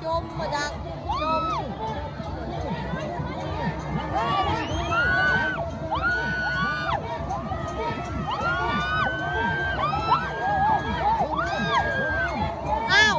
ຈົມບໍ່ຈັກ ຈົມ ອ້າວ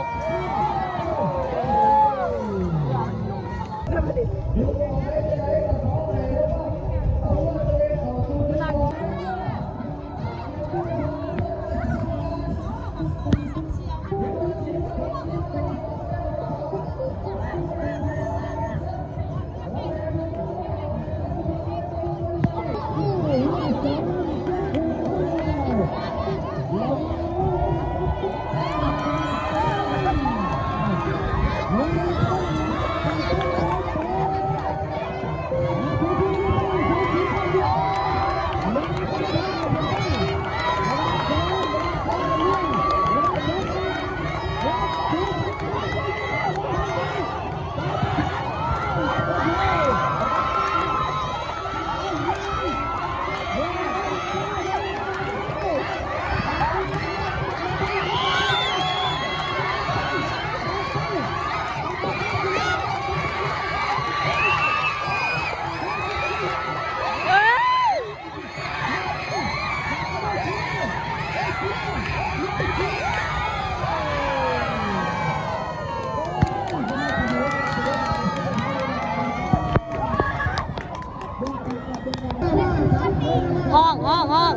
ຮ້ອງ ຮ້ອງ ຮ້ອງ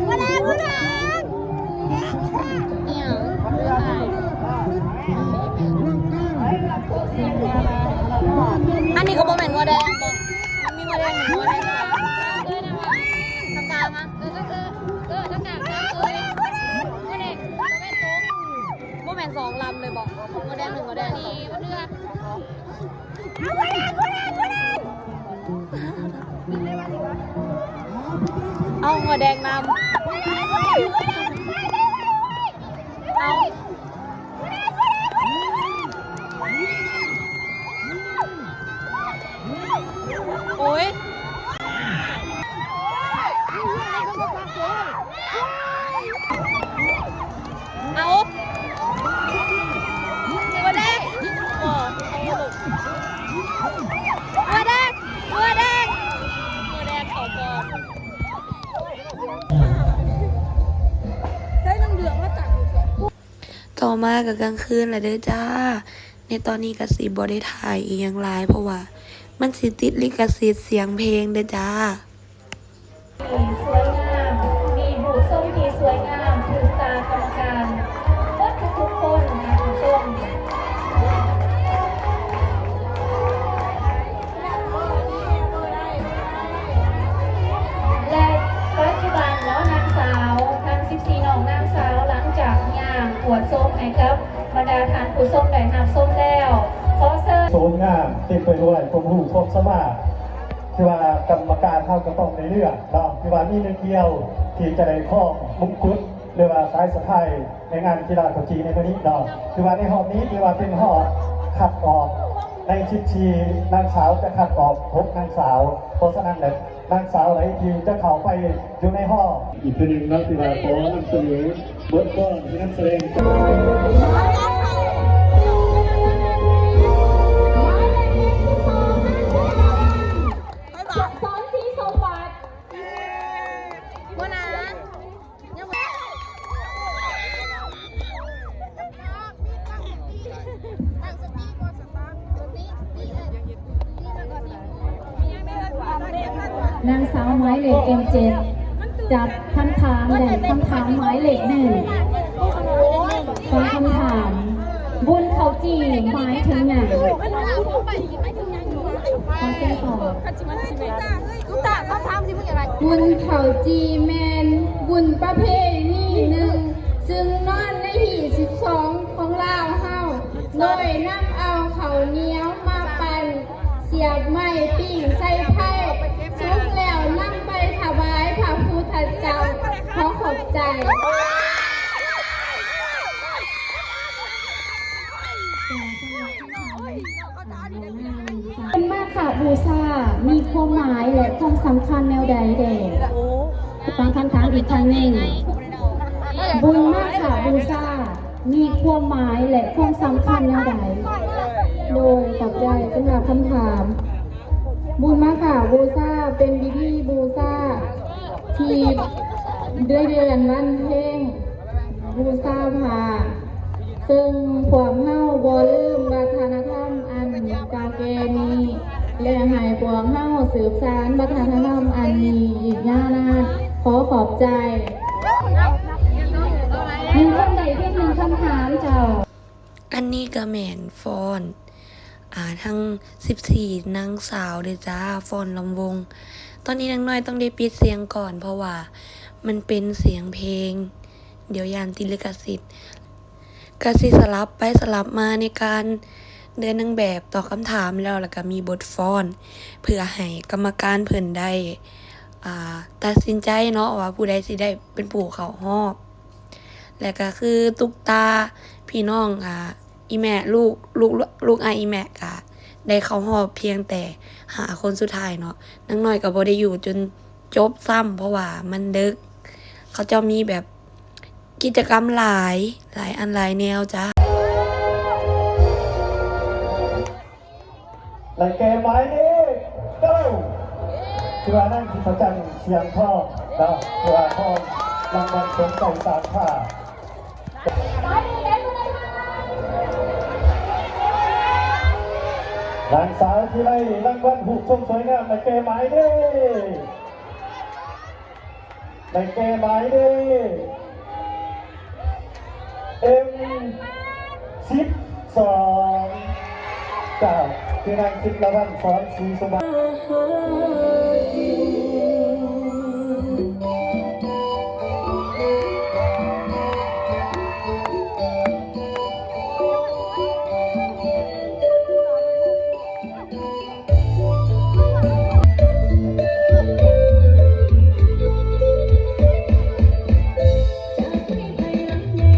ບໍ່ແດງ ບໍ່ແດງ ອັນນີ້ກໍບໍ່ແມ່ນງົວແດງບໍ່? ມັນມີງົວແດງ ງົວແດງ ນ້ຳຕາມາ ເອີ ເອີ ເອີ ນ້ຳຕາມາ ເອີ ງົວແດງ ບໍ່ແມ່ນສອງລຳເລີຍບໍ່? ງົວແດງໜຶ່ງ ງົວແດງ ນີ້ມັນເລືອກ ເອົາຫົວແດງນຳ ເອົາ ໂອ້ຍ ເອົາ ບໍ່ໄດ້ ບໍ່ ບໍ່ໄດ້ ບໍ່ໄດ້ ບໍ່ໄດ້ ຂໍບອກ ໄດ້ນ້ຳເຫຼືອງມາຈາກ ຕໍ່ມາກໍກາງຄືນແລ້ວເດີຈ້າ ໃນຕອນນີ້ກໍຊິບໍ່ໄດ້ຖ່າຍອີ່ຫຍັງຫຼາຍ ເພາະວ່າມັນຊິຕິດລິຂະສິດສຽງເພງເດີຈ້າ. ສວຍງາມ ມີຮູບຊົມທີ່ສວຍງາມ ຖືກຕາກຳມະການເບິດທຸກໆຄົນ ທ່ານຜູ້ຊົມ ແລະ ປັດຈຸບັນເນາະ ນາງສາວ ທັງສິບສີ່ນ້ອງນາງສາວ ຫຼັງຈາກຍ່າງກວດຊົມໃຫ້ກັບບັນດາທ່ານຜູ້ຊົມໄດ້ຮັບຊົມແລ້ວ ຂໍເຊີນ ສົມງາມ ເຕັມໄປດ້ວຍຄວາມຮູ້ຄວາມສາມາດ ທີ່ວ່າກຳມະການເຮົາກໍຕ້ອງໄດ້ເລືອກເນາະ ທີ່ວ່າມີໜຶ່ງດຽວທີ່ຈະໄດ້ຄອງມຸງກຸດ ຫຼືວ່າສາຍສະພາຍໃນງານກິລາເຂົ້າຈີ່ໃນມື້ນີ້ເນາະ ຖືວ່າໃນຮອບນີ້ຖືວ່າເປັນຮອບຄັດອອກ ໃນສິບສີ່ນາງສາວຈະຄັດອອກຫົກນາງສາວ ເພາະສະນັ້ນແຫຼະ ນາງສາວໃດທີ່ຈະເຂົ້າໄປຢູ່ໃນຮອບ ອີກເທື່ອໜຶ່ງເນາະ ຖືວ່າຂໍນຳສະເໜີບົດຟ້ອນທີ່ນຳສະແດງຈາກ ສອນສີສົມບັດ ບໍ່ນາ ນາງສາວໝາຍເລກເອັມເຈັດ ຈັບຄຳຖາມ ແລະ ຄຳຖາມໝາຍເລກໜຶ່ງ ຟັງຄຳຖາມ ບຸນເຂົ້າຈີ່ໝາຍເຖິງຫຍັງ? ຂໍເຊີນຕອບ. ບຸນເຂົ້າຈີ່ແມ່ນບຸນປະເພນີໜຶ່ງ ສອງຂອງລາວເຮົາ ໂດຍນຳເອົາເຂົ້າໜຽວມາປັ່ນ ສຽບໄມ້ປີ້ງໃສ່ໄຟ ສຸກແລ້ວນຳໄປຖວາຍພະພຸດທະເຈົ້າ. ຂໍຂອບໃຈ. ບຸນມາຄະບູຊາມີຄວາມໝາຍ ແລະ ຄວາມສຳຄັນແນວໃດແດ່? ຟັງຄຳຖາມອີກຄັ້ງໜຶ່ງ. ບຸນມາຄະບູຊາມີຄວາມໝາຍ ແລະ ຄວາມສຳຄັນແນວໃດ? ໂດຍ ຂອບໃຈສຳລັບຄຳຖາມ. ບຸນມາຄະບູຊາເປັນພິທີບູຊາທີ່ເດືອນວັນເພັງ ບູຊາພະ ເຊິ່ງພວກເຮົາບໍ່ລືມວັດທະນະທຳອັນເກົ່າແກ່ນີ້ ແລະ ໃຫ້ພວກເຮົາສືບສານວັດທະນະທຳອັນນີ້ອີກຍາວນານ. ຂໍຂອບໃຈ. ໜຶ່ງຄົນໄດ້ພຽງໜຶ່ງຄຳຖາມເຈົ້າ. ອັນນີ້ກໍແມ່ນຟ້ອນ ອ່າ ທັງສິບສີ່ນາງສາວເດ້ຈ້າ ຟ້ອນລຳວົງ. ຕອນນີ້ນາງນ້ອຍຕ້ອງໄດ້ປິດສຽງກ່ອນ ເພາະວ່າມັນເປັນສຽງເພງ ດຽວຢ້ານຕິດລິຂະສິດ. ກະຊິສະຫຼັບໄປສະຫຼັບມາໃນການເດີນນາງແບບຕອບຄຳຖາມແລ້ວ ແລ້ວກະມີບົດຟ້ອນ ເພື່ອໃຫ້ກຳມະການເພິ່ນໄດ້ ອ່າ ຕັດສິນໃຈເນາະ ວ່າຜູ້ໃດຊິໄດ້ເປັນຜູ້ເຂົ້າຮອບ. ແລະກະຄືຕຸກຕາພີ່ນ້ອງ ອ່າ ອີ່ແມ່ ລູກ ລູກ ລູກອ້າຍອີ່ແມ່ກະໄດ້ເຂົ້າຮອບພຽງແຕ່ຫ້າຄົນສຸດທ້າຍເນາະ. ນາງນ້ອຍກະບໍ່ໄດ້ຢູ່ຈົນຈົບຊ້ຳ ເພາະວ່າມັນເດິກ. ເຂົາເຈົ້າມີແບບກິດຈະກຳຫຼາຍ ຫຼາຍອັນຫຼາຍແນວຈ້າ. ໄດ້ແກ່ໝາຍເລກເກົ້າ ຄືວ່ານາງທິບພະຈັນ ສຽງທອງເນາະ ຄືວ່າຄອງລາງວັນສົມໃຈສາມພາ. ນາງສາວທີ່ໄດ້ລາງວັນຮູບຊົມສວຍງາມ ໄດ້ແກ່ໝາຍເລກ ໄດ້ແກ່ໝາຍເລກ ເອັມ ສິບສອງ ເຈົ້າ ຄືນາງທິບລະວັນ ສອນສີສົມບັດ.